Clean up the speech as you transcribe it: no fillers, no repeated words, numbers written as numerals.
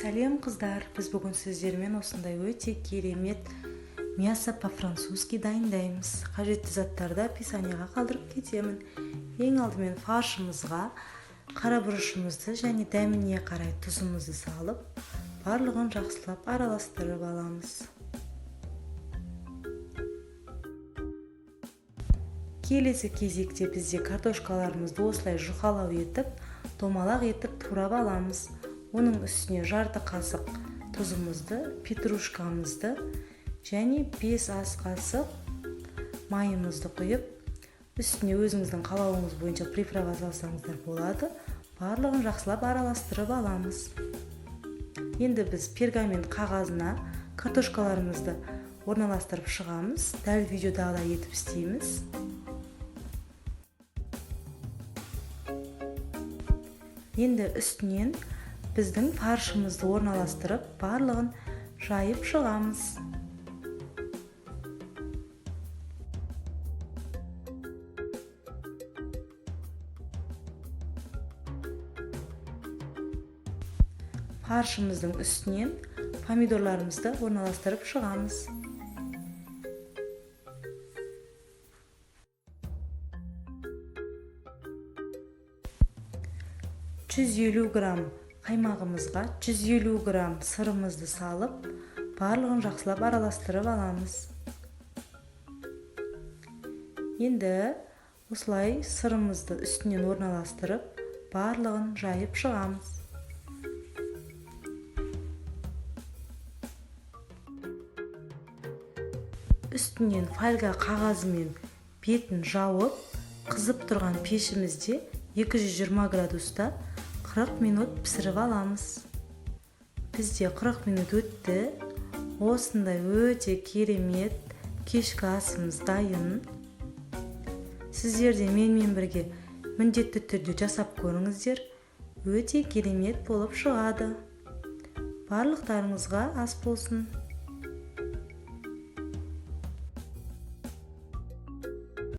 Сәлем, қыздар! Біз бүгін сіздермен осындай өте керемет мясо по-французски дайындаймыз. Қажетті заттарды описанияға қалдырып кетемін. Ең алдымен фаршымызға қара бұрышымызды және дәміне қарай тұзымызды салып, барлығын жақсылап араластырып аламыз. Келесі кезекте бізде картошкаларымызды осылай жұқалау етіп, домалақ етіп турап аламыз. Оның үстіне жарты қасық тұзымызды, петрушкамызды және 5 ас қасық майымызды құйып, үстіне өзіңіздің қалауыңыз бойынша приправа салсаңыздар болады. Барлығын жақсылап араластырып аламыз. Енді біз пергамент қағазына картошкаларымызды орналастырып шығамыз. Дәл видеодағыдай етіп істейміз. Енді үстінен біздің фаршымызды орналастырып, барлығын жайып шығамыз. Фаршымыздың үстінен помидорларымызды орналастырып шығамыз. 150 грамм қаймағымызға 150 грамм сырымызды салып, барлығын жақсылап араластырып аламыз. Енді осылай сырымызды үстінен орналастырып, барлығын жайып шығамыз. Үстінен фольга қағазымен бетін жауып, қызып тұрған пешімізде 220 градуста 40 минут пісіріп аламыз. Бізде 40 минут өтті. Осындай өте керемет кешкі асымыз дайын. Сіздер де менімен бірге міндетті түрде жасап көріңіздер. Өте керемет болып шығады. Барлықтарыңызға ас болсын.